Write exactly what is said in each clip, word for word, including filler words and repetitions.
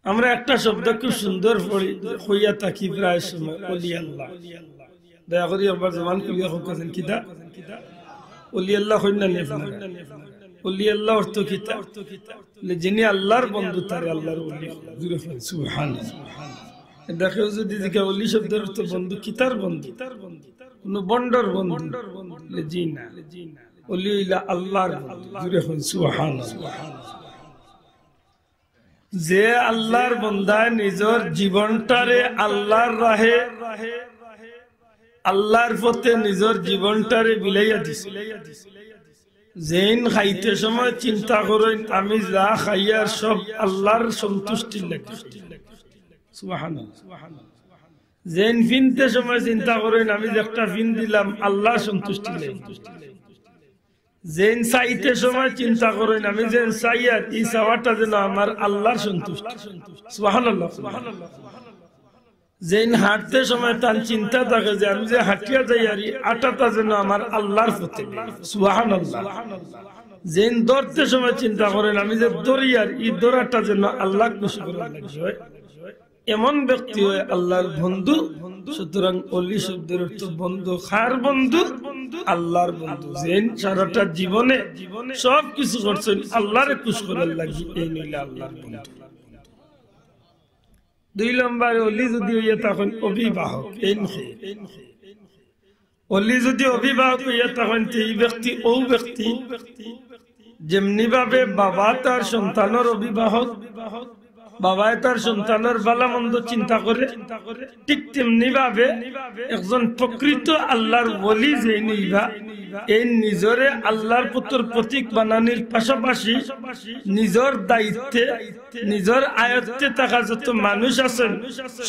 আমরা একটা শব্দ খুব সুন্দর পড়ি, কইয়া থাকি প্রায় সময়, অলি আল্লাহ। দয়া করি একবার জবান খুলিয়া কউক্কা যেন, কিতা? অলি আল্লাহ কইন না নি আপনারা? অলি আল্লাহ অর্থ কিতা? বলে, যিনি আল্লাহর বন্ধু, তারে আল্লাহর অলি। জুরে কইন, সুবহানাল্লাহ। দেখেও যদি জিকা, অলি শব্দের অর্থ বন্ধু, কিতার বন্ধু? কুনু ভন্ডর বন্ধু? বলে, জি না। অলি অইলা আল্লাহর বন্ধু। জুরে কইন, সুবহানাল্লাহ। যে আল্লাহর বন্দায় নিজর জীবনটারে আল্লাহর রাহে, আল্লাহর পথে নিজর জীবনটারে বিলাইয়া দিছে, যেইন খাইতে সময় চিন্তা করইন, আমি যা খাইয়ার সব আল্লাহর সন্তুষ্টির লাগি। সুবহানাল্লাহ। যেইন ফিনতে সময় চিন্তা করইন, আমি যে একটা ফিন দিলাম আল্লাহর সন্তুষ্টির লাগি। যেইন চাইতে সময় চিন্তা করইন, আমি যেইন চাইয়ার, ই চাওয়াটা যেন আমার আল্লাহর সন্তুষ্টি। সুবহানাল্লাহ। যেইন হাঁটতে সময় তান চিন্তা থাকে যে আমি যে হাঁটিয়া যাইয়ার, ই আটাটা যেন আমার আল্লাহর পথে। সুবহানাল্লাহ। যেইন ধরতে সময় চিন্তা করইন, আমি যে ধরিয়ার, ই ধরাটা যেন আল্লাহ খুশি করার লাগি অয়, এমন ব্যক্তি অয় আল্লাহর বন্ধু। সুতরাং অলি শব্দের অর্থ বন্ধু। কার বন্ধু? আল্লাহর বন্ধু। যেইন সারাটা জীবনে সব কিছু করছইন আল্লাহরে খুশ করার লাগি, এইন অইলা আল্লাহর বন্ধু। দুই নম্বরে অলি যদি অইয়া থাকইন অভিভাবক, এইন কে? অলি যদি অভিভাবক অইয়া থাকইন, তে ই ব্যক্তি, অউ ব্যক্তি যেমনি ভাবে বাবা তার সন্তানর অভিভাবক, বাবায় তার সন্তানর ভালা মন্দ চিন্তা করে, ঠিক তেমনি ভাবে একজন প্রকৃত আল্লাহর ওলি যেইন অইবা, এইন নিজরে আল্লাহর পথর পথিক বানানির পাশাপাশি নিজর দায়িত্বে, নিজর আয়ত্তে থাকা যত মানুষ আছইন,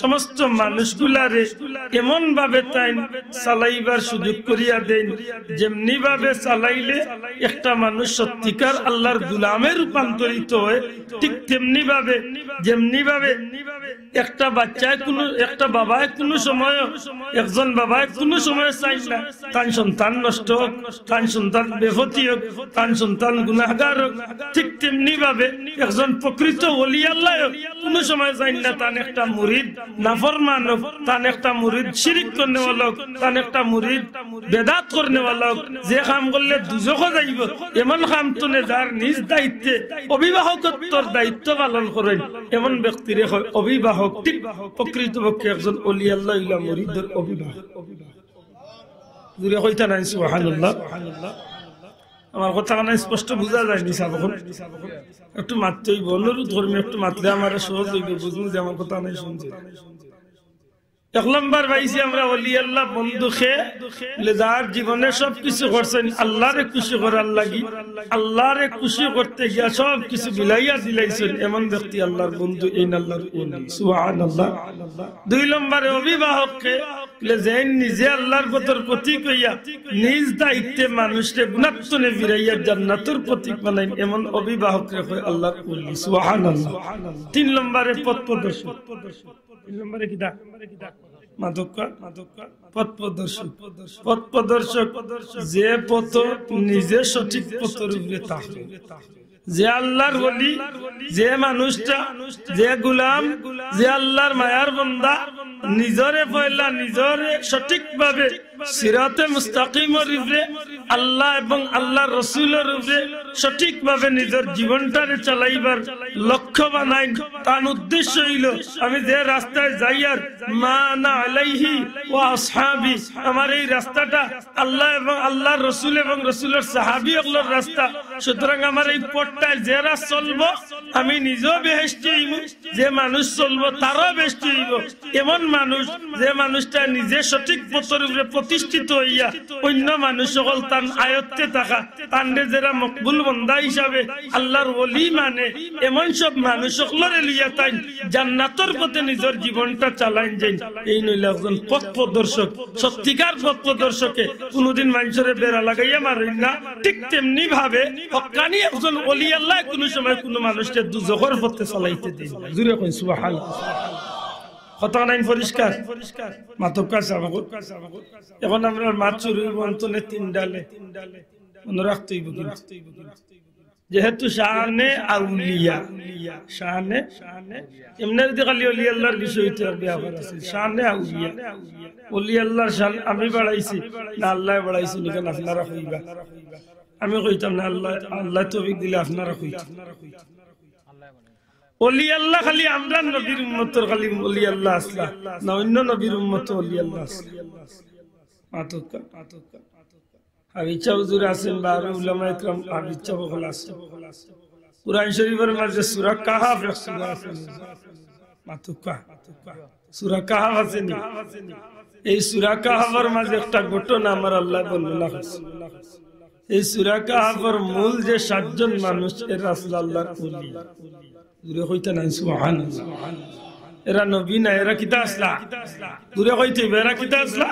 সমস্ত মানুষগুলারে এমন ভাবে তাইন চালাইবার সুযোগ করিয়া দেইন, যেমনি ভাবে চালাইলে একটা মানুষ সত্যিকার আল্লাহর গুলামে রূপান্তরিত অয়, ঠিক তেমনি ভাবে, যেমনি ভাবে একটা বাচ্চায় কুনু, একটা বাবায় কুনু সময়, একজন বাবায় কুনু সময় চাইন না তান সন্তান নষ্ট অউক, তান সন্তান বেপথি অউক, তান সন্তান গুনাহগার অউক, ঠিক তেমনি ভাবে একজন প্রকৃত ওলি আল্লাহ কুনু সময় চাইন না তান একটা মুরিদ নাফরমান অউক, তান একটা মুরিদ শিরিক করনেওয়ালা অউক, তান একটা মুরিদ বেদাত করনেওয়ালা অউক, যে কাম করলে দুজখো যাইবো, এমন কাম তনে যার নিজ দায়িত্বে অভিভাবকত্বর দায়িত্ব পালন করইন, এমন ব্যক্তিরে কয় অভিভাবক। ঠিক প্রকৃতপক্ষে একজন ওলি আল্লাহ অইলা মুরিদর অভিভাবক। জুরে কইতা নায় সুবহানাল্লাহ। আমার কথা মানে স্পষ্ট বুঝা যায়নি সাব অকল? একটু মাততে অইবো, অনুরোধ করমু, একটু মাতলে আমারে সহজ অইবো, বুঝমু যে আমার কথা নাই শুনছে। এক নম্বর পাইছি আমরা অলি আল্লাহ বন্ধু কে, বলে যার জীবনে সব কিছু করছইন আল্লাহরে খুশি করার লাগি, আল্লাহরে খুশি করতে গিয়া সব কিছু বিলাইয়া দিলাইছইন, এমন ব্যক্তি আল্লাহর বন্ধু, এইন আল্লাহর ওলি। সুবহানাল্লাহ। দুই নম্বরে অভিভাবক কে, বলে যেইন নিজে আল্লাহর পথর পথিক অইয়া নিজ দায়িত্বে মানুষরে গুনাহ তনে ফিরাইয়া জান্নাতর পথিক বানাইন, এমন অভিভাবকরে কয় আল্লাহর ওলি। সুবহানাল্লাহ। তিন নম্বরে পথ প্রদর্শক। তিন নম্বরে কিতা? মাতউক্কা। পথ প্রদর্শক। পথ প্রদর্শক যে পথ নিজে সঠিক পথর উপরে থাকে। যে আল্লাহর ওলি, যে মানুষটা, যে গুলাম, যে আল্লাহর মায়ার বন্দা, নিজরে পয়লা নিজরে সঠিকভাবে সিরাতে মুস্তাকিমর উপরে, আল্লাহ এবং আল্লাহর রসুলর উপরে সঠিকভাবে নিজর জীবনটারে চালাইবার লক্ষ্য বানাইন, তান উদ্দেশ্য অইলো, আমি যে রাস্তায় যাইয়ার, মা আনা আলাইহি ওয়া আসহাবি, আমার এই রাস্তাটা আল্লাহ এবং আল্লাহর রসুল এবং রসুলর সাহাবী অকলর রাস্তা। সুতরাং আমার এই পথটায় যেরা চলবো, আমি নিজেও বেহেশতি অইমু, যে মানুষ চলবো তারও বেহেশতি অইবো। এমন মানুষ, যে মানুষটা নিজে সঠিক পথর উপরে প্রতিষ্ঠিত অইয়া অইন্য মানুষ অকল তান আয়ত্তে থাকা, তানরে যেরা মকবুল বন্দা হিসাবে আল্লাহর ওলি মানে, এমন সব মানুষ অকলরে লইয়া তাইন জান্নাতর পথে নিজর জীবনটা চালাইন যাইন। এইন অইলা একজন পথ প্রদর্শক। সত্যিকার পথ প্রদর্শকে কুনুদিন মানষরে বেড়া লাগাইয়া মারইন না। ঠিক তেমনি ভাবে হক্কানি একজন ওলি আল্লাহ কুনু সময় কুনু মানুষরে দুজখর পথে চালাইতে দেইন না। জুরে কইন সুবহানাল্লাহ। কথা নাইন পরিষ্কার? মাতউক্কা সাব অকল। এখন আমরার মাত শুরু অইবো অন্তনে তিন ডালে। মনো রাখতে অইবো কিন্তু। যেহেতু শানে আউলিয়া, শানে, এমনে যদি খালি অলি আল্লাহর বিষয় অইতো, ব্যাপার আছে। শানে আউলিয়া, অলি আল্লাহর শান আমি বাড়াইছি না আল্লায় বাড়াইছইন, ইখান আপনারা কইবা। আমি কইতাম না, আল্লায়, আল্লায় তৌফিক দিলে আপনারা কইতা। অলি আল্লাহ খালি আমরার নবীর উম্মতর খালি অলি আল্লাহ আছলা, না অইন্য নবীর উম্মতর অলি আল্লাহ আছলা? মাতউক্কা। হাফিজ সাব হুজুর আছইন বা আরো উলামায়ে কেরাম, হাফিজ সাব অকল আছইন। কুরআন শরীফর মাঝে সূরা কাহাফ এক সূরা আছে। মাতউক্কা। সূরা কাহাফ আছে নি? এই সূরা কাহাফর মাঝে একটা ঘটনা আমার আল্লায় বর্ণনা করছে। এই সূরা কাহাফর মূল যে সাতজন মানুষ, এরা আছলা আল্লাহর অলি। জুরে কইতা নায় সুবহানাল্লাহ। এরা নবী না, এরা কিতা আছলা? জুরে কইতা অইবো, এরা কিতা আছলা?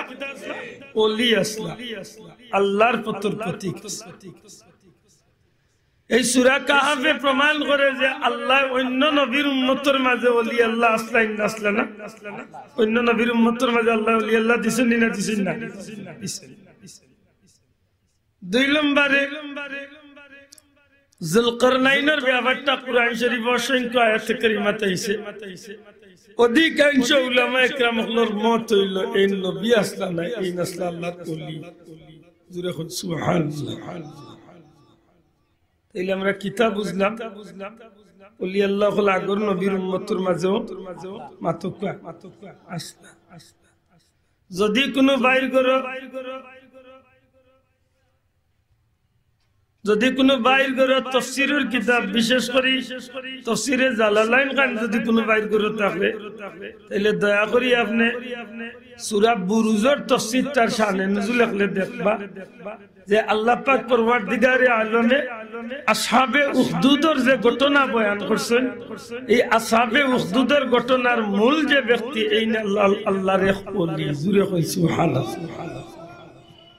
অলি আছলা। আল্লাহর পথর পথিক আছলা। এই সূরা কাহাফে প্রমাণ করে যে আল্লায় অইন্য নবীর উম্মতর মাঝে অলি আল্লাহ আছলা নি না আছলা না? অইন্য নবীর উম্মতর মাঝে আল্লায় অলি আল্লাহ দিছইন নি না দিছইন না? দিছইন। দুই নম্বরে, জুলকারনাইনর ব্যাপারটা কুরআন শরীফো অসংখ্য আয়াতে কারিমাত আইছে। অধিকাংশ উলামায়ে কেরাম অকলর মত অইলো, এইন নবী আছলা নায়, এইন আছলা আল্লাহর অলি। জুরে কইন সুবহানাল্লাহ। তাইলে আমরা কিতা বুঝলাম? অলি আল্লাহ অকল আগর নবীর উম্মতর মাঝেও, মাতউক্কা, আছলা। যদি কুনু ভাইর ঘরো, যদি কুনু ভাইর ঘরো তফসিরর কিতাব, বিশেষ করি তফসিরে জালালাইন খান যদি কুনু ভাইর ঘরো থাকে, তাইলে দয়া করি আপনে সূরা বুরুজর তফসিরটার শানে নুজুল অকলে দেখবা যে আল্লাহ পাক পরওয়ারদিগারে আলমে আসহাবে উখদুদর যে ঘটনা বয়ান করছইন, এই আসহাবে উখদুদর ঘটনার মূল যে ব্যক্তি, এইন আল্লাহ, আল্লাহর এক অলি। জুরে কইন সুবহানাল্লাহ।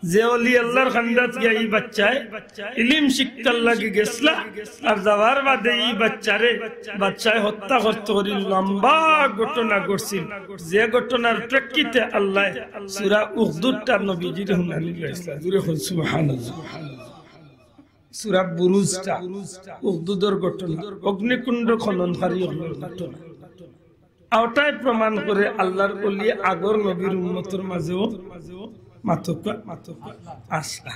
যে অলি আল্লাহর খান্দাত গিয়া ই বাচ্চায় ইলিম শিক্ষার লাগি গেছলা, আর যাওয়ার বাদে ই বাচ্চারে বাদশায় হত্যা করতো করি লম্বা ঘটনা ঘটছিল। যে ঘটনার প্রেক্ষিতে আল্লায় সূরা উখদুদটা নবীজিরে হুনানি লাইছলা। জুরে কইন সুবহানাল্লাহ। সূরা বুরুজটা, উখদুদর ঘটনা, অগ্নিকুণ্ড খননকারী অকলর ঘটনা। অটায় প্রমাণ করে আল্লাহর অলি আগর নবীর উম্মতর মাঝেও, মাতউক্কা, আছলা।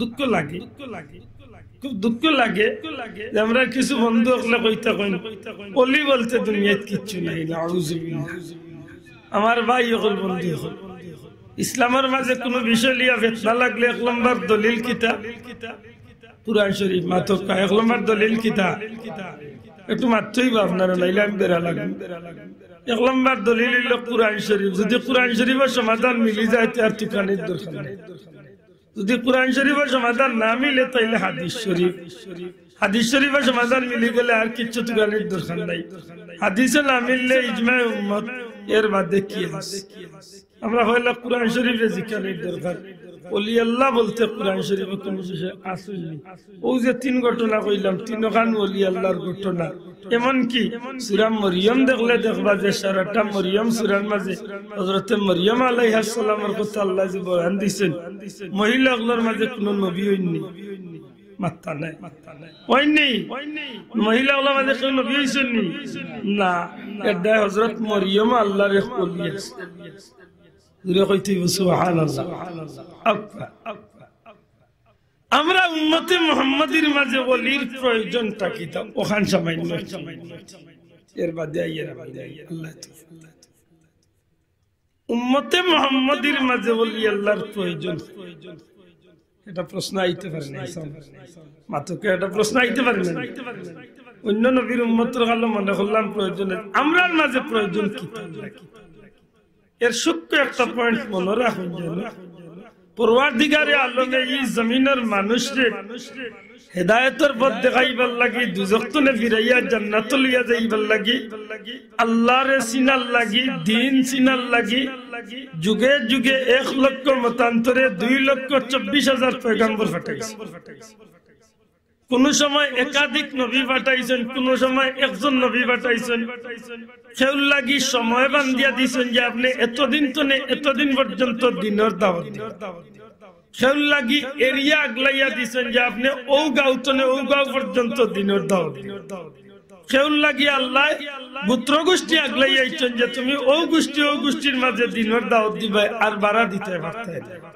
দুঃখ লাগে, খুব দুঃখ লাগে যে আমরার কিছু বন্ধু অকলে কইতা কইন, অলি বলতে দুনিয়াত কিচ্ছু নাই। নাউজুবিল্লাহ। আমার ভাই অকল, বন্ধু অকল, ইসলামর মাঝে কুনু বিষয় লইয়া ফিতনা লাগলে এক নম্বর দলিল কিতা? কুরআন শরীফ। মাতউক্কা, এক নম্বর দলিল কিতা? একটু মাততে অইবো আপনারা, নাইলে আমি বেড়া লাগমু। এক নম্বর দলিল অইলো কুরআন শরীফ। যদি কুরআন শরীফর সমাধান মিলি যায়, তে আর তুকানির দরকার নাই। যদি কুরআন শরীফর সমাধান না মিলে, তাইলে হাদিস শরীফ। হাদিস শরীফর সমাধান মিলি গেলে আর কিচ্ছু তুকানির দরকার নাই। হাদিসে না মিললে ইজমায়ে উম্মত, এর বাদে কি আছে? আমরা কইলা কুরআন শরীফরে জিকানির দরকার। অলি আল্লাহ বলতে কুরআন শরীফো কুনু বিষয় আছেনি? অউ যে তিন ঘটনা কইলাম, তিনখান অলি আল্লাহর ঘটনা। এমনকি সূরা মরিয়ম দেখলে দেখবা যে সারাটা মরিয়ম সূরার মাঝে হযরতে মরিয়ম আলাইহাস সালামর কথা আল্লায় যে বয়ান দিছইন, মহিলা অকলর মাঝে কুনু নবী অইননি। মাত্তা নাই। অইননি? মহিলা অকলর মাঝে কেউ নবী অইছইননি? না। এর দায় হযরত মরিয়ম আল্লাহর এক অলি আছে। জুরে কইতে অইবো সুবহানাল্লাহ। আব্বা। আমরা উম্মতে মুহাম্মাদির মাঝে অলির প্রয়োজনটা কিতা? অখান সামান্য। এর বাদে আইয়ার, বাদে আইয়ার। আল্লাহ তৌফিক। উম্মতে মুহাম্মাদির মাঝে অলি আল্লাহর প্রয়োজন। এটা প্রশ্ন আইতে পারে না, মাতউক্কা, এটা প্রশ্ন আইতে পারে না। অইন্য নবীর উম্মতর কালো মনে করলাম প্রয়োজন নাই। আমরার মাঝে প্রয়োজন কিতা? এর সূক্ষ্ম একটা point মনো রাখইন যেন, পরওয়ারদিগারে আলমে ই জমিনর মানুষরে হেদায়েতর পথ দেখাইবার লাগি, দুজখ তনে ফিরাইয়া জান্নাতো লইয়া যাইবার লাগি, আল্লাহরে চিনার লাগি, দ্বীন চিনার লাগি, যুগে যুগে এক লক্ষ মতান্তরে দুই লক্ষ চব্বিশ হাজার পয়গাম্বর পাঠাইছে। কুনু সময় একাধিক নবী পাঠাইছইন, কুনু সময় একজন নবী পাঠাইছইন। কেউর লাগি সময় বান্ধিয়া দিছইন যে আপনে এতদিন তনে এতদিন পর্যন্ত দ্বীনর দাওয়াত দিবা। কেউর লাগি এরিয়া আগলাইয়া দিছইন যে আপনে অউ গাঁও তনে অউ গাঁও পর্যন্ত দিনর দাওয়াত দিন। কেউর লাগি আল্লায় গোত্র গোষ্ঠী আগলাইয়া দিছইন যে তুমি অউ গোষ্ঠী অউ গোষ্ঠীর মাঝে দিনর দাওয়াত দিবায় আর বাড়া দিতায় পারতায় না।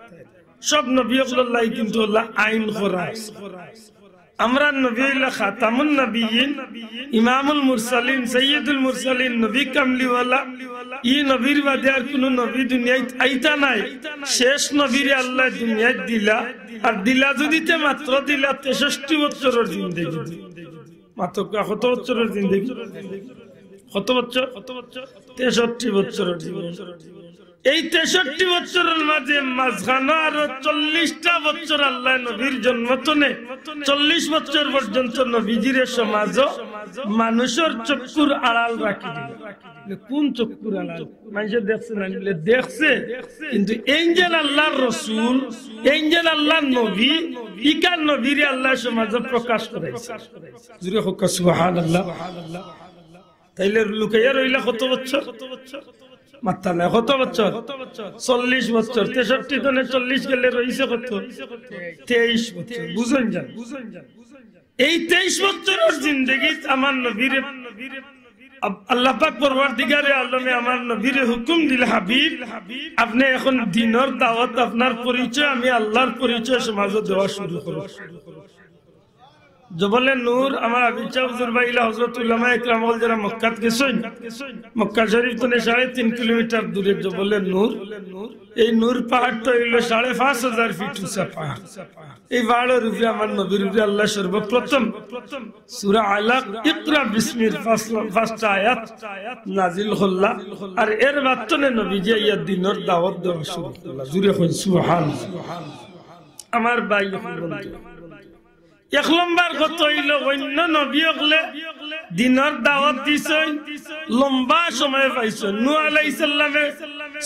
সব নবী অকলর লাগি কিন্তু আল্লায় আইন করা আছে। আমরার নবী অইলা খাতামুন নবিয়্যিন, ইমামুল মুরসালিন, সাইয়্যিদুল মুরসালিন, নবী কামলিওয়ালা। ই নবীর বাদে আর কুনু নবী দুনিয়াত আইতা নায়। শেষ নবীরে আল্লায় দুনিয়াত দিলা, আর দিলা যুদি তে মাত্র দিলা তেষট্টি বছরর জিন্দেগি। মাত্র কত বছরর জিন্দেগি? কত বছর? তেষট্টি বছরর জিন্দেগি। এই তেষট্টি বছরর মাঝে মাঝখানো আরো চল্লিশটা বছর আল্লায় নবীর জন্ম তনে চল্লিশ বছর পর্যন্ত নবীজিরে সমাজো মানুষর চক্ষুর আড়াল রাখি দিলা। বলে, "কুন চক্ষুর আড়াল? মানষে দেখছে না?" বলে, "দেখছে, কিন্তু এইন যেন আল্লার রসুল, এইন যেন আল্লার নবী, ইকান নবীরে আল্লায় সমাজো প্রকাশ করাইছে।" জুরে কউক্কা সুবহানাল্লাহ। তাইলে লুকাইয়া রইলা কত বছর? মাত্তা নাই, কত বছর? চল্লিশ বছর। তেষট্টি তনে চল্লিশ গেলে রইছে কত? তেইশ বছর। বুঝইন যান, এই তেইশ বছরর জিন্দেগিত আমার নবীরে আব-, আল্লাহ পাক পরওয়ারদিগারে আলমে আমার নবীরে হুকুম দিলা, "হাবিব, আপনে এখন দিনর দাওয়াত, আপনার পরিচয়, আমি আল্লার পরিচয় সমাজো দেওয়া শুরু করো।" জবলে নূর, আমার হাফিজ সাব হুজুর বা ইলা হযরত উলামায়ে কেরাম অকল যেরা মক্কাত গেছইন, মক্কা শরীফ তনে সাড়ে তিন কিলোমিটার দূরে জবলে নূর। এই নূর পাহাড়টা অইলো সাড়ে পাঁচ হাজার ফিট উঁচা পাহাড়। এই পাহাড়র উপরে আমার নবীর উপরে আল্লায় সর্বপ্রথম সূরা আলাক, ইকরা বিসমির পাঁচ-, পাঁচটা আয়াত নাজিল করলা। আর এর বাদ তনে নবীজি আইয়া দিনর দাওয়াত দেওয়া শুরু করলা। জুরে কইন সুবহানাল্লাহ। আমার ভাই অকল বন্ধু, এক নম্বর কথা অইলো, অইন্য নবী অকলে দিনর দাওয়াত দিছইন, লম্বা সময় পাইছইন। নূহ আলাইহিস সালামে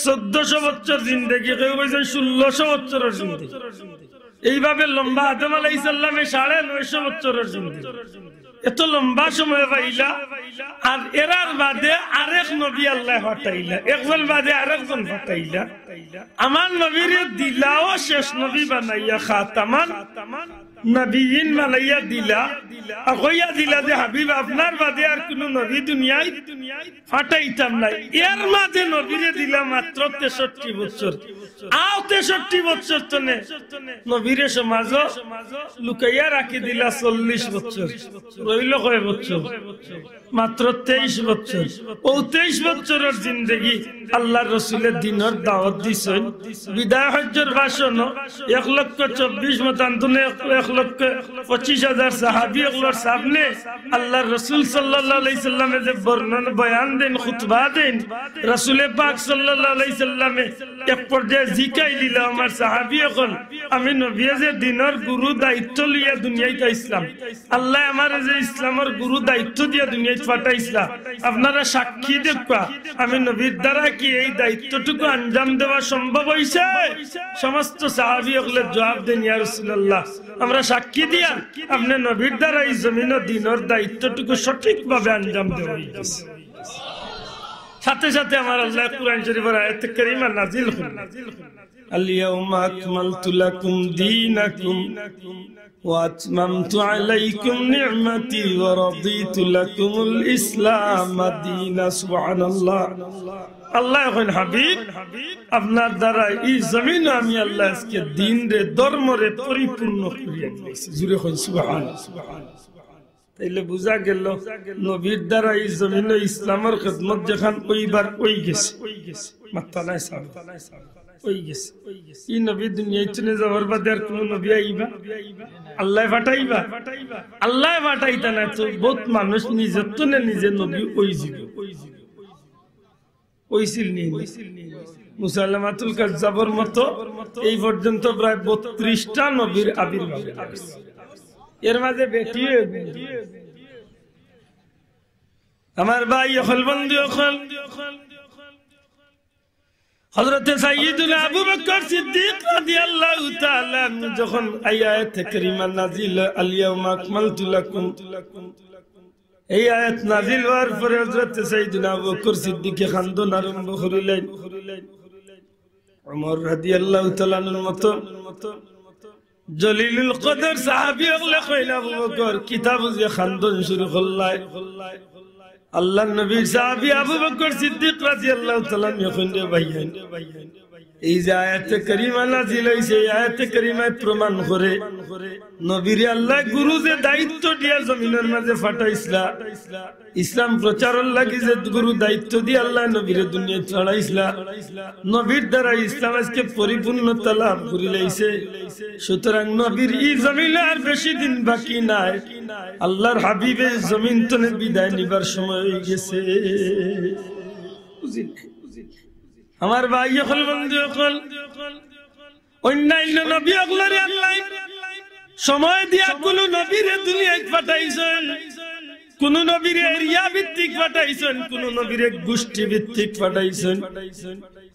চৌদ্দশো বছর জিন্দেগি, কেউ কইছইন ষোলশো বছরর জিন্দেগি। এইভাবে লম্বা আদম আলাইহিস সালামে সাড়ে নয়শো বছরর জিন্দেগি। এত লম্বা সময় পাইলা, আর এরার বাদে আরেক নবী আল্লায় পাঠাইলা, একজন বাদে আরেকজন পাঠাইলা। আমার নবীরে দিলাও শেষ নবী বানাইয়া খাতামান নবিয়্যিন বানাইয়া দিলা, আর কইয়া দিলা যে, "হাবিব, আপনার বাদে আর কুনু নবী দুনিয়াত পাঠাইতাম নায়।" এর মাঝে নবীরে দিলা মাত্র তেষট্টি বছর। আও তেষট্টি বছর তনে নবীরে সমাজো লুকাইয়া রাখি দিলা চল্লিশ বছর। রইলো কয় বছর? মাত্র তেইশ বছর। অউ তেইশ বছরর জিন্দেগি আল্লার রসুলে দিনর দাওয়াত দিছইন। বিদায় হজ্জর ভাষণো এক লক্ষ চব্বিশ মতান্তরে এক, এক লক্ষ পঁচিশ হাজার সাহাবী অকলর সামনে আল্লার রসুল সাল্লাল্লাহু আলাইহি সাল্লামে যে বর্ণনা বয়ান দেইন, খুতবা দেইন, রাসুলে পাক সাল্লাল্লাহু আলাইহি সাল্লামে এক পর্যায়ে জিকাইলিলা, "আমার সাহাবী অকল, আমি নবীয়ে যে দিনর গুরু দায়িত্ব লইয়া দুনিয়াত আইছলাম, আল্লায় আমারে যে ইসলামর গুরু দায়িত্ব দিয়া দুনিয়াত পাঠাইছলা, আপনারা সাক্ষী দেউক্কা, আমি নবীর দ্বারা কি এই দায়িত্বটুকু আঞ্জাম দেওয়া সম্ভব অইছে?" সমস্ত সাহাবী অকলে জবাব দেইন, "ইয়া রাসুলাল্লাহ, আমরা সাক্ষী দিয়ার আপনে নবীর দ্বারা ই জমিনো দিনর দায়িত্বটুকু সঠিকভাবে আঞ্জাম দেওয়া অইগেছে।" সাথে সাথে আমার আল্লায় কুরআন শরীফর আয়াতে কারিমা নাজিল করলা, "আল ইয়াউমা আকমালতু লাকুম দীনাকুম ওয়া আতমামতু আলাইকুম নি'মাতি ওয়া রাদিতু লাকুমুল ইসলামা দীনা।" সুবহানাল্লাহ। আল্লায় কইন, "হাবিব, আপনার দ্বারা ই জমিনো আমি আল্লায় আজকে দিনরে, ধর্মরে পরিপূর্ণ করিয়া দিলাইছি।" জুরে কইন, "সুবহানাল্লাহ।" তাইলে বুঝা গেল, নবীর দ্বারা ই জমিনো ইসলামর খেদমত যেখান অইবার অইগেছে, মাত্তা নাই সাব, অইগেছে। ই নবী দুনিয়াত থনে যাওয়ার বাদে আর কুনু নবী আইবা? আল্লায় পাঠাইবা? আল্লায় পাঠাইতা নায় তো বউত মানুষ নিজর থনে নিজে নবী অইযিবো। অইছিল নি? মুসাইলামাতুল কাজ্জাবর মতো এই পর্যন্ত প্রায় বত্রিশটা নবীর আবির্ভাব অইগেছে। এর মাঝে বেটি অইবো। আমার ভাই অকল, বন্ধু অকল, হযরতে সাইয়্যিদুনা আবু বকর সিদ্দিক রাদিয়াল্লাহু তাআলা আনহু যখন এই আয়াতে কারিমা নাজিল, "আল ইয়াউমা আকমালতু লাকুম", এই আয়াত নাজিল অওয়ার পরে হযরতে সাইয়্যিদুনা আবু বকর সিদ্দিকে কান্দন আরম্ভ করিলেন। ওমর রাদিয়াল্লাহু তাআলা আনহুর মতো জলিলুল কদর সাহাবী অকলে কইলা, "আবু বকর, কিতা বুঝিয়া কান্দন শুরু করলায়?" আল্লাহর নবীর সাহাবী আবু বকর সিদ্দিক রাদিয়াল্লাহু তাআলা আনহু কইন, "রে ভাইয়াইন, এই যে আয়াতে কারিমা নাজিল অইছে, এই আয়াতে কারিমায় প্রমাণ করে নবীরে আল্লায় গুরু যে দায়িত্ব দিয়া জমিনর মাঝে পাঠাইছলা, ইসলাম প্রচারর লাগি যে গুরু দায়িত্ব দিয়া আল্লায় নবীরে দুনিয়াত পাঠাইছলা, নবীর দ্বারা ইসলাম আজকে পরিপূর্ণতা লাভ করিলাইছে। সুতরাং নবীর ই জমিনে আর বেশি দিন বাকি নাই। আল্লাহর হাবিবে জমিন তনে বিদায় নিবার সময় অইগেছে।" আমার ভাই অকল, বন্ধু অকল, অন্যান্য নবী অকলরে আল্লায় সময় দিয়া কুনু নবীরে দুনিয়াত পাঠাইছইন, কুনু নবীরে এরিয়া ভিত্তিক পাঠাইছইন, কুনু নবীরে গোষ্ঠী ভিত্তিক পাঠাইছইন।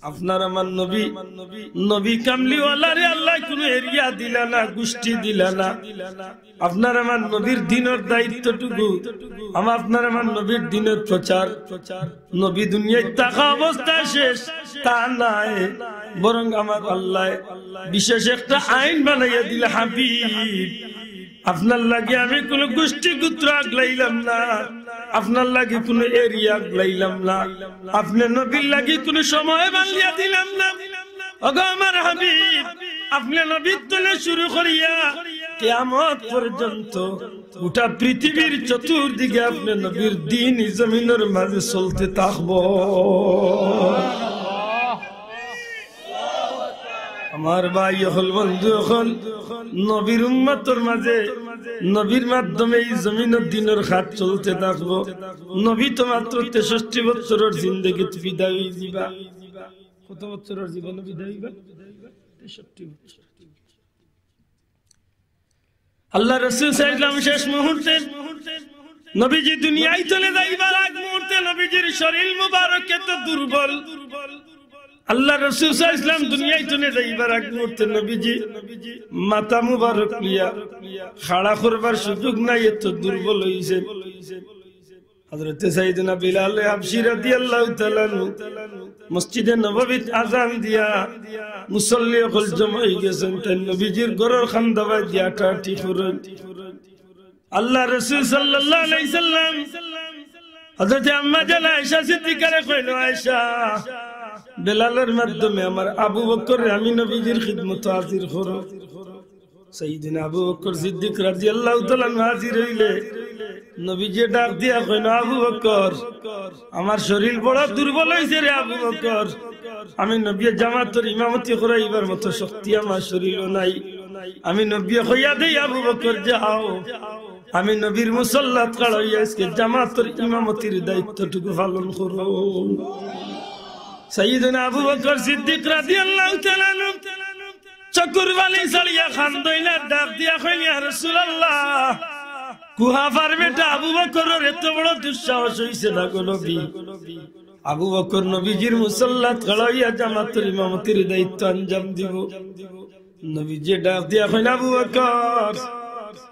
আপনার আমার নবী, নবী কামলিওয়ালারে আল্লায় কুনু এরিয়া দিলা না, গোষ্ঠী দিলা না। আপনার আমার নবীর দ্বীনর দায়িত্বটুকু, আমা-, আপনার আমার নবীর দ্বীনর প্রচার, নবী দুনিয়াত থাকা অবস্থায় শেষ, তা নায়, বরং আমার আল্লায় বিশেষ একটা আইন বানাইয়া দিলা, "হাবিব, আপনার লাগি আমি কুনু গোষ্ঠী গোত্র আগলাইলাম না, আপনার লাগি কুনু এরিয়া আগলাইলাম না, আপনে নবীর লাগি কুনু সময় বান্ধিয়া দিলাম না। ওগো আমার হাবিব, আপনে নবীর তনে শুরু করিয়া কিয়ামত পর্যন্ত গোটা পৃথিবীর চতুর্দিকে আপনে নবীর দ্বীন ই জমিনর মাঝে চলতে থাকবো।" আমার ভাই অকল, বন্ধু অকল, নবীর উম্মতর মাঝে, নবীর মাধ্যমে ই জমিনর দ্বীনর কাজ চলতে থাকবো। নবী তো মাত্র তেষট্টি বছরর জিন্দেগিত বিদায় অইযিবা। কত বছরর জীবন বিদায় অইবা? তেষট্টি বছর। আল্লাহ রাসূল সাল্লাল্লাহু আলাইহি ওয়াসাল্লাম শেষ মুহূর্তে, নবীজি দুনিয়ার তনে যাইবার আগ মুহূর্তে নবীজির শরীর মুবারক এত দুর্বল। আল্লাহ রাসূল সাল্লাল্লাহু আলাইহি ওয়াসাল্লাম দুনিয়ার তনে যাইবার আগ মুহূর্তে নবীজি মাথা মুবারক লইয়া খাড়া করবার সুযোগ নাই, এত দুর্বল অইছে। হযরতে সাইয়েদনা বিলাল হাবশী রাদিয়াল্লাহু তাআলা আনহু মসজিদে নববীত আজান দিয়া মুসল্লি অকল জমা অইগেছইন, তাইন নবীজির ঘরর কান্দাবায় দিয়া আটাআটি করইন। আল্লাহ রাসূল সাল্লাল্লাহু আলাইহি ওয়াসাল্লাম হযরতে আম্মা জান আয়েশা সিদ্দিকারে কইন, "আয়েশা, বেলালর মাধ্যমে আমার আবু বকররে আমি নবীজির খিদমতো হাজির করো।" সাইয়েদনা আবু বকর সিদ্দিক রাদিয়াল্লাহু তাআলা আনহু হাজির অইলে নবীজিয়ে ডাক দিয়া কইন, "আবু বকর, আমার শরীর বড় দুর্বল অইছে রে আবু বকর, আমি নবীয়ে জামাতর ইমামতি করাইবার মতো শক্তি আমার শরীরো নাই। আমি নবীয়ে কইয়া দেই আবু বকর যাও, আমি নবীর মুসল্লাত খাড়া অইয়া আজকে জামাতর ইমামতির দায়িত্বটুকু পালন করো।" সাইয়েদনা আবু বকর সিদ্দিক রাদিয়াল্লাহু তাআলা আনহু চকুর পানি ছাড়িয়া কান্দইন আর ডাক দিয়া কইন, "ইয়া রাসূলুল্লাহ, কুহাফার বেটা আবু বকরর এত বড় দুঃসাহস অইছে না গো নবী। আবু বকর নবীজির মুসল্লাত খাড়া অইয়া জামাতর ইমামতির দায়িত্ব আঞ্জাম দিবো।" নবীজিয়ে ডাক দিয়া কইন, "আবু বকর,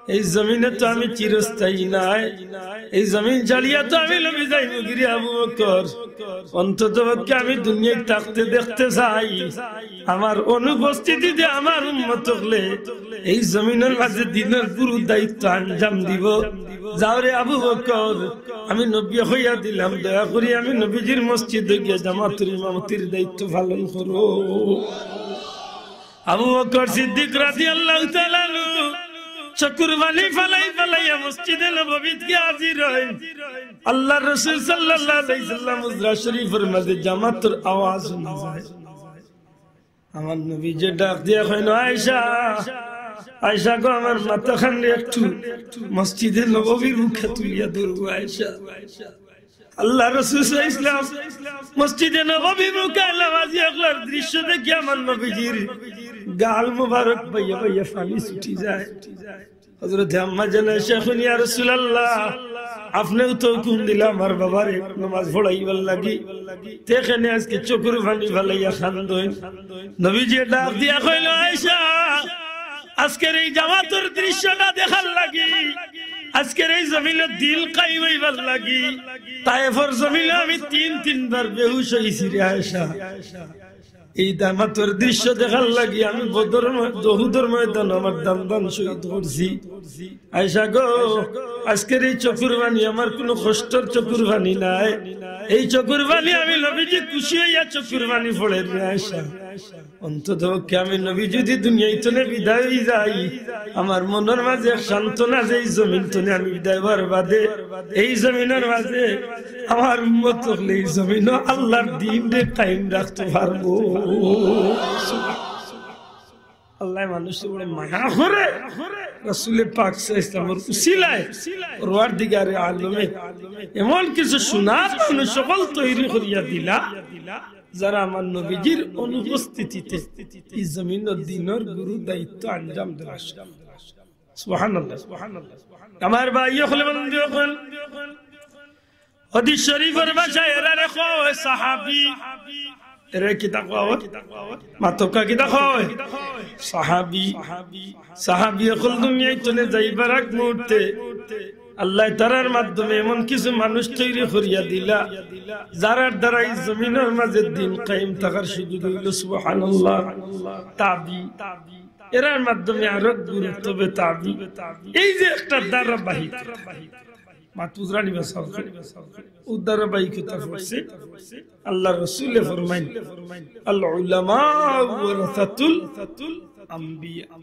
এই জমিনে তো আমি চিরস্থায়ী নায়, এই জমিন ছাড়িয়া তো আমি নবী যাইমুগি রে আবু বকর। অন্তত পক্ষে আমি দুনিয়াত থাকতে দেখতে চাই, আমার অনুপস্থিতিতে আমার উম্মত অকলে এই জমিনর মাঝে দ্বীনর পুরো দায়িত্ব আঞ্জাম দিবো। যাও রে আবু বকর, আমি নবীয়ে কইয়া দিলাম, দয়া করি আমি নবীজির মসজিদো গিয়া জামাতর ইমামতির দায়িত্ব পালন করো।" আবু বকর সিদ্দিক রাদিয়াল্লাহু তাআলা আনহু চকুর পানি ফালাই ফালাইয়া মসজিদে নববীত গিয়া হাজির অইন। আল্লাহর রাসূল সাল্লাল্লাহু আলাইহি ওয়াসাল্লাম হুজরা শরীফর মাঝে জামাতর আওয়াজ হুনা যায়। আমার নবীজিয়ে ডাক দিয়া কইন, "আয়েশা, আয়েশা গো, আমার মাথাখান একটু মসজিদে নববীর মুখা তুলিয়া ধরো আয়েশা।" আল্লাহর রাসূল সাল্লাল্লাহু আলাইহি ওয়াসাল্লাম মসজিদে নববীর মুখা নামাজি অকলর দৃশ্য দেখি আমার নবীজির গাল মুবারক বাইয়া বাইয়া পানি ছুটি যায়। হযরতে আম্মা জান আয়েশা কইন, "ইয়া রাসূলুল্লাহ, আপনেউ তো হুকুম দিলা আমার বাবারে নামাজ পড়াইবার লাগি, তে কেনে আজকে চকুর পানি ফালাইয়া কান্দইন?" নবীজিয়ে ডাক দিয়া কইন, "আয়েশা, আজকের এই জামাতর দৃশ্যটা দেখার লাগি, আজকের এই জমিনো দ্বীন কায়েম অইবার লাগি, তায়েফর জমিনো আমি তিন তিনবার বেহুশ অইছি রে আয়েশা।" এই দামাতর দৃশ্য দেখার লাগি আমি বদর ময়-, উহুদর ময়দান আমার দান দান শহীদ করছি। আয়েশা গো, আজকের এই চকুর পানি আমার কোনো কষ্টর চকুর পানি নায়। এই চকুর পানি আমি নবীজি খুশি হইয়া চকুর পানি পড়ের রে আয়েশা। অন্তত পক্ষে আমি নবী যদি দুনিয়াইতনে বিদায় হই যাই, আমার মনর মাঝে এক সান্ত্বনা যে এই জমিন তনে আমি বিদায় হওয়ার বাদে এই জমিনর মাঝে আমার উম্মত অকলে এই জমিনও আল্লাহর দিনরে কায়েম রাখতে পারবো। আল্লায় মানুষরে বড় মায়া করে, রাসূলে পাক সাল্লাল্লাহু আলাইহি ওয়াসাল্লামর উসিলায় পরওয়ারদিগারে আলমে এমন কিছু সুনাম মানুষ সকল তৈরি করিয়া দিলা, যারা আমার নবীজির অনুপস্থিতিতে এই জমিনর দিনর গুরু দায়িত্ব আঞ্জাম দেওয়া শুরু। সুবহানাল্লাহ। আমার ভাই অকল, বন্ধু অকল, হাদিস শরীফর ভাষায় এরারে কওয়া হয় সাহাবী। এরারে কিতা কওয়া হয়? মাতকা কিতা কওয়া হয়? সাহাবী। সাহাবী অকল দুনিয়াইতনে যাইবার আগ মুহূর্তে আল্লায় তারার মাধ্যমে এমন কিছু মানুষ তৈরি করিয়া দিলা, যারার দ্বারা এই জমিনর মাঝে দিন কায়েম থাকার সুযোগ হইল। সুবহানাল্লাহ। তাবি, এরার মাধ্যমে আরো গুরুত্ব হবে তাবি। এই যে একটা ধারাবাহিক, মাতুজরানি বাসাও, ও ধারাবাহিকতা পড়ছে। আল্লাহর রাসূলে ফরমাইন, "আল উলামা ওয়ারাসাতুল আম্বিয়া।"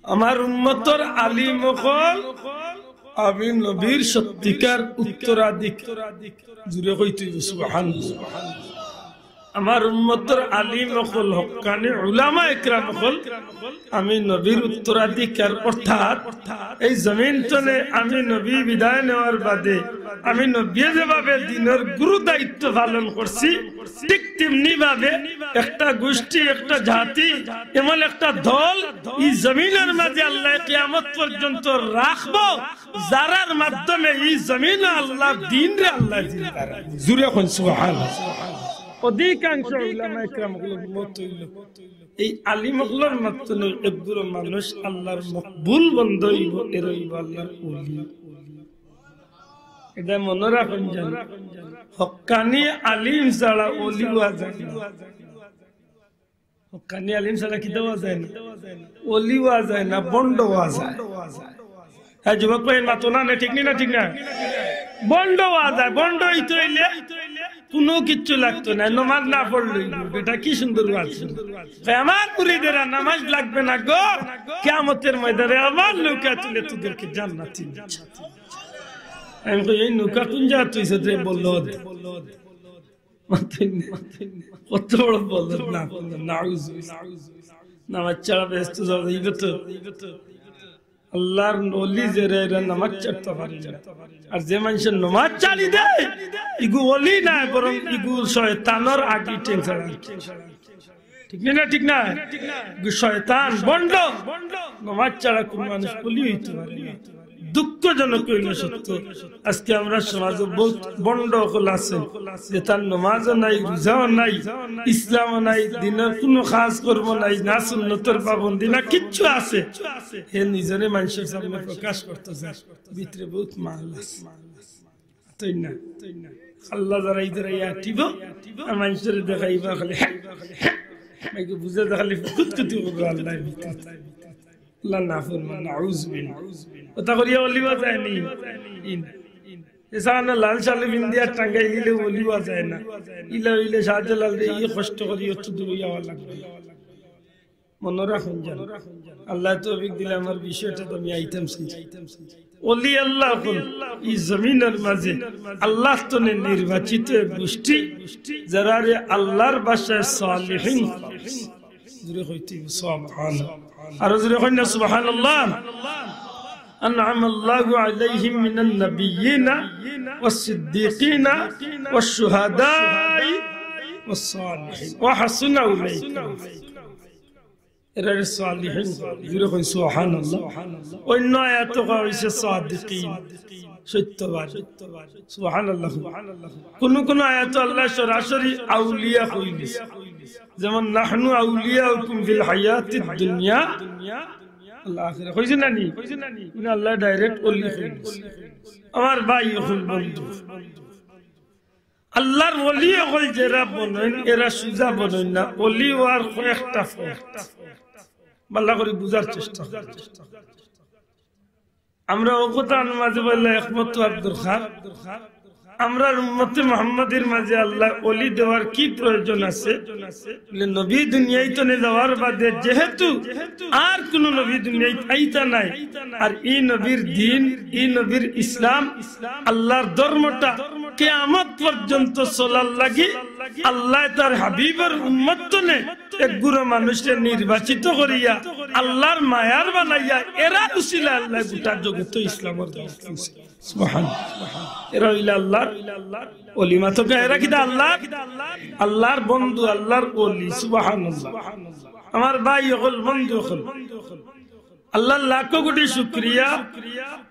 আমার উম্মতর আলিম অকল আমি নবীর সত্যিকার উত্তরাধিকারী। জুরে কইতে হইব, সুবহানাল্লাহ। আমার উম্মতর আলিম অকল, হক্কানি উলামা একরাম অকল আমি নবীর উত্তরাধিকার, অর্থাৎ এই জমিন তনে আমি নবী বিদায় নেওয়ার বাদে আমি নবী যেভাবে দিনর গুরু দায়িত্ব পালন করছি, ঠিক তেমনি ভাবে একটা গোষ্ঠী, একটা জাতি, এমন একটা দল এই জমিনর মাঝে আল্লায় কিয়ামত পর্যন্ত রাখবো, যারার মাধ্যমে এই জমিন আল্লাহর দিনরে আল্লায় জিন্দা রাখবো। জুরে কইন সুবহানাল্লাহ। অধিকাংশ উলামা একরাম অকলর মত হইল এই আলিম অকলর মাধ্যমে একগুলো মানুষ আল্লাহর মকবুল বন্দা হইব, এরা হইব আল্লাহর ওলি। এটা মনে রাখুন যেন, হক্কানি আলিম ছাড়া ওলি হওয়া যায় না। হক্কানি আলিম ছাড়া কিতা হওয়া যায় না? ওলি হওয়া যায় না, ভন্ড হওয়া যায়। হ্যাঁ, যুবক ভাই, মাতো না, না, ঠিক নি না, ঠিক না? ভন্ড হওয়া যায়, ভন্ড হইতে হইলে কোনো কিচ্ছু লাগতো না, নমাজ না পড়লেই হইব। এটা কি সুন্দর ওয়াজ! কয়, "আমার মুরিদেরা, নামাজ লাগবে না গো, কিয়ামতের ময়দানে আমার নৌকা তুলে তোদেরকে জান্নাতি নিয়ে যাবে।" আমি কই, "এই নৌকা কোন জাত হইছে রে বলদ?" কত বড় বলদ না, নাউজুবিল্লাহ। নামাজ ছাড়া বেহেস্ত যাওয়া যাইবে তো? আল্লাহর ওলি যেরা, এরা নামাজ ছাড়তে পারে না। আর যে মানুষের নামাজ ছাড়ি দেয়, ইগু ওলি নায়, বরং ইগু শয়তানর আগে টেনশন। ঠিক না, ঠিক না? ইগু শয়তান, ভন্ড। নামাজ ছাড়া কোন মানুষ ওলি হইতে পারে না। দুঃখজনক হইল সত্য, আজকে আমরা সমাজে বহুত ভন্ড অকল আছে, যে তার নামাজও নাই, রোজাও নাই, ইসলামও নাই, দিনের কোনো কাজ কর্ম নাই, না সুন্নতর পাবন্দি, না কিচ্ছু আছে। হে নিজরে মানুষের সামনে প্রকাশ করতে চায়, ভিতরে বহুত মাল আছে। তাই না? আল্লাহ যারা এই যারা আটিব, আর মানুষের দেখাইবা খালি, হ্যাঁ, হ্যাঁ, বুঝে দেখালি কুতকুতি করবে আল্লাহর ভিতরে। আল্লাহ না ফরমান, নাউজুবিল্লাহ। ওটা করিয়া ওলি হওয়া যায়নি। ইন। এসানো লাল শালু বিন্দিয়া টাঙ্গাই দিলে ওলি হওয়া যায় না। ইলা হইলে শাহজালাল রে, ইয়ে কষ্ট করি অত দূর হইয়া আওয়া লাগবে। মনে রাখুন যেন। আল্লাহ তৌফিক দিলে আমার বিষয়টা তো আমি আইতাম চাই। ওলি আল্লাহ অকল এই জমিনের মাঝে আল্লাহ তনে নির্বাচিত এক গোষ্ঠী, যারারে আল্লাহর ভাষায় সালিহিন। জোরে কইতে হইব, সুবহানাল্লাহ। আরো জোরে কইন না, সুবহানাল্লাহ। أنعم الله عليهم من النبيين والصديقين والشهداء والصالحين وحسن أولئك رفيقا। এরারে সালিহিন। জোরে কইন, সুবহানাল্লাহ। অন্য আয়াতো কওয়া হইছে সাদিকিন, সত্যবাদী। সুবহানাল্লাহ। কোন কোন আয়াতো আল্লাহ সরাসরি আউলিয়া কইলিছে, যেমন, "নাহনু আউলিয়াউকুম ফিল হায়াতিদ দুনিয়া ওয়াল আখিরা।" কইছে না নি? মানে আল্লাহ direct ওলি কইলিছে। আমার ভাই অকল, বন্ধু, আল্লাহর ওলি অকল যেরা বনইন, এরা সুজা বনইন না। ওলি অওয়ার কয়েকটা পথ। ভালা করি বুঝার চেষ্টা করো। আমরা অউ কথার মাঝে বললে একমত অওয়ার দরকার। আমরার উম্মতে মুহাম্মাদির মাঝে আল্লায় ওলি দেওয়ার কি প্রয়োজন আছে? বলে, নবী দুনিয়াইত থনে যাওয়ার বাদে যেহেতু আর কুনু নবী দুনিয়াইত আইতা নায়, আর ই নবীর দ্বীন, ই নবীর ইসলাম, আল্লাহর ধর্মটা কিয়ামত পর্যন্ত চলার লাগি আল্লায় তার হাবিবর উম্মত থনে এক গুরু মানুষরে নির্বাচিত করিয়া আল্লাহর মায়ার বানাইয়া এরার উসিলায় আল্লায় গোটা জগতে ইসলামর দাওয়াত দিছে। সুবহানাল্লাহ। এরা অইলা আল্লাহর ওলি। মাতকা, এরা কিতা আল্লাহর, আল্লাহর বন্ধু, আল্লাহর ওলি। সুবহানাল্লাহ। আমার ভাই অকল, বন্ধু অকল, আল্লাহর লাখো কোটি শুকরিয়া,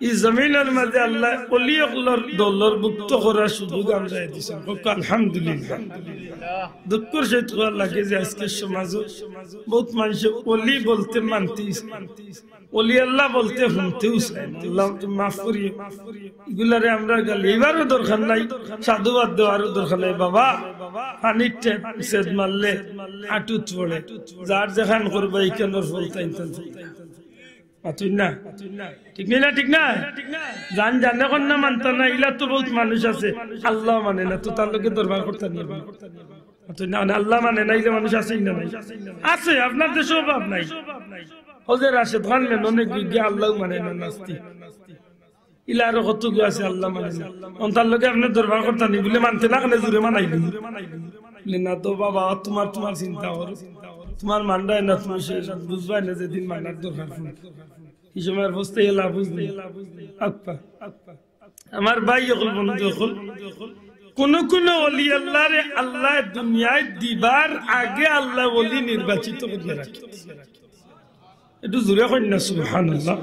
ই জমিনর মাঝে আল্লায় ওলি অকলর দলর ভুক্ত করার সুযোগ আমরারে দিছইন। কউক্কা আলহামদুলিল্লাহ। দুঃখর সহিত কওয়া লাগে যে আজকের সমাজো বউত মানষে ওলি বলতে মানতেউ চায় না, ওলি আল্লাহ বলতে হুনতেউ চায় না। আল্লাহ তুমি মাফ করিও। ইগুলারে আমরার গালি দিবারও দরকার নাই, সাধুবাদ দেওয়ারও দরকার নাই। বাবা, পানির ট্যাপ সেদ মারলে আটুত পড়ে, যার যেখান করবা ইখানর ফল তাইন তাইন। মাতইন না? ঠিক নি না? ঠিক না? যান জানে কন্যা মানতা না, ইলা তো বউত মানুষ আছে, আল্লাহ মানে না, তো তার লগে দরবার করতা নি। মাতইন না, মানে আল্লাহ মানে না, ইলা মানুষ আছে না নাই? আছে, আপনার দেশো অভাব নাই। হজে রাশেদ খান মেননে গিয়া আল্লাহ মানে না, নাস্তিক। ইলা আরো কতগু আছে আল্লাহ মানে না। অন তার লগে আপনে দরবার করতা নি, বুলে মানতে না কেনে জুরে মানাইবি। বুলে না তো বাবা, তুমার, তুমার চিন্তা করো। তুমার মানরায় না, তুমি সে বুঝবায় না যেদিন মানার দরকার পড়ে। ই সময় আর বুঝতে গেলে বুঝবে। আপ্পা। আমার ভাই অকল, বন্ধু অকল, কুনু কুনু ওলি আল্লাহরে আল্লায় দুনিয়াইত দিবার আগে আল্লায় ওলি নির্বাচিত করিয়া রাখে। একটু জুরে কইন না, সুবহানাল্লাহ।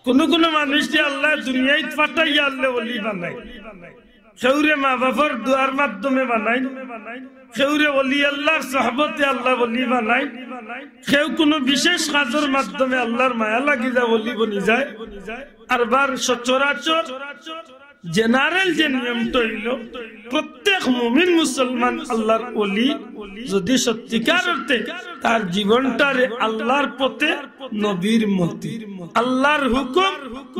কুনু কুনু মানুষরে আল্লায় দুনিয়াইত পাঠাইয়া আল্লায় ওলি বানাইন। কেউরে মা-বাফর দোয়ার মাধ্যমে বানাইন, কেউরে ওলি আল্লাহর সোহবতে আল্লায় ওলি বানাইন, কেউ কুনু বিশেষ কাজর মাধ্যমে আল্লাহর মায়া লাগি যায়, ওলি বনি যায়। আর বার সচরাচর general যে নিয়মটা অইলো, প্রত্যেক মুমিন মুসলমান আল্লাহর ওলি যদি সত্যিকার অর্থে তার জীবনটারে আল্লাহর পথে, নবীর মতে, আল্লাহর হুকুম,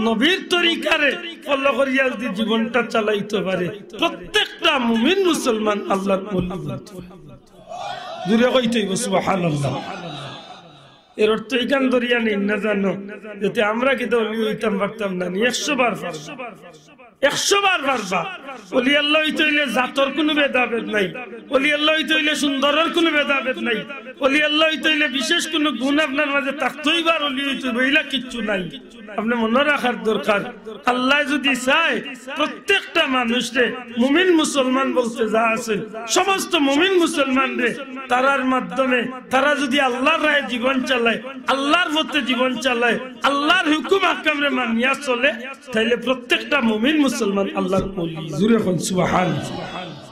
নবীর তরিকারে follow করিয়া যদি জীবনটা চালাইতো পারে, প্রত্যেকটা মুমিন মুসলমান আল্লাহর ওলি বনতো পারে। জুরে কইতে অইবো সুবহানাল্লাহ। এর অর্থ ইখান ধরিয়া নেইন না জানো, যাতে আমরা কিতা ওলি অইতাম পারতাম না নি? একশো বার পারবা, একশো বার পারবা। ওলি আল্লাহ অইতে অইলে জাতর কুনু ভেদাভেদ নাই, ওলি আল্লাহ অইতে অইলে সুন্দরর কুনু ভেদাভেদ নাই, ওলি আল্লাহ অইতে অইলে বিশেষ কুনু গুণ আপনার মাঝে থাকতে অইবো আর ওলি অইতে অইবো, ইলা কিচ্ছু নাই। আপনে মনো রাখার দরকার, আল্লায় যদি চায়, প্রত্যেকটা মানুষরে মুমিন মুসলমান বলতে যা আছে, সমস্ত মুমিন মুসলমানরে, তারার মাধ্যমে, তারা যদি আল্লাহর রাহে জীবন চালায়, আল্লাহর পথে জীবন চালায়, আল্লাহর হুকুম আহকামরে মানিয়া চলে, তাইলে প্রত্যেকটা মুমিন মুসলমান আল্লাহর ওলি। জুরে কইন সুবহানাল্লাহ।